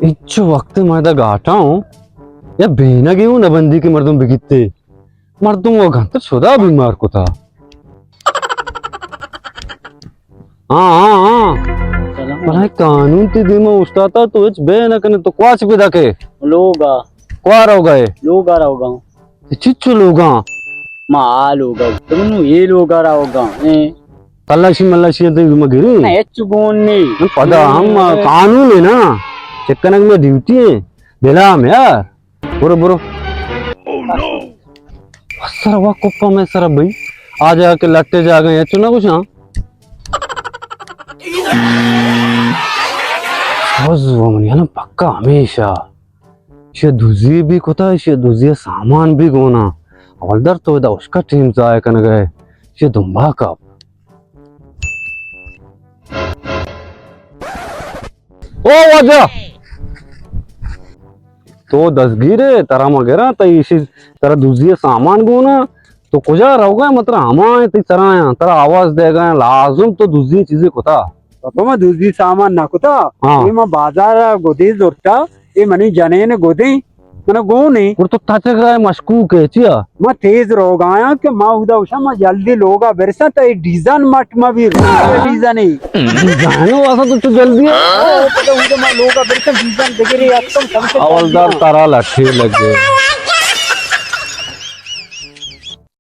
ہچ وقت ما ادا گاٹا ہوں، یا بینگے ہوں نہ بندی کہ مردم بگیتے۔ مردم وہ گھنت شدا بیمار کتا۔ ہاں، ہاں، ہاں۔ سلام۔ بلے قانون تی دیما استاتا تو ہچ بے نہ کنے، تو کواچ پیدا کے؟ لوگا۔ کوا روگا ہے؟ لوگا روگا۔ چچو لوگا؟ ما آ لوگا۔ تو نو اے لوگا روگا۔ اے۔ تلاشی ملاشی تے مگری؟ نہ، ہچ گون نہیں۔ پدا ہم قانون ہے نا۔ چکنگ میں ڈیوٹی ہے۔ بلا میں یار۔ برو، برو۔ سر وا کپا میں سر بھائی۔ آ جا کے لٹے جا گئے، چنا کچھ ہاں۔ بس وہ منی حالم پکا ہمیشہ۔ شی دزی بھی کتا، شی دزی سامان بھی گونا۔ اول در تو دا اس کا ٹیم ضائع کرنے گئے۔ شی دنبا کپ۔ او واجہ! تو دزگیر ئے، ترا ما گراں، تئی ایشی ترا دزی سامان گونا، تو کجا روگا ئے؟ من ترا ہما ایں تئی سرا آں، ترا آواز دیگا آں، لازم تو دزی چیزے کتا۔ بابا، ما دزی سامان نہ کتا، ہاں۔ اے ما بازار گدے زرتا، اے منی جنین گدے۔ من گون ایں۔ گڑا تو تچگ ءَ ئے، مشکوک ئے، چیا؟ ما تیز روگ ءَ آں کہ ما اودا گوشاں، ما جلدی لوگ ءَ برساں، تئی ڈیزان مٹ ما بی، ڈیزان ای۔ ڈیزان واسطہ تو چو جلدی ئے؟ او، پتہ اودا ما لوگ ءَ برساں، ڈیزان دگرے اتکم سمجھ۔ حوالدار ترا لٹے لگے۔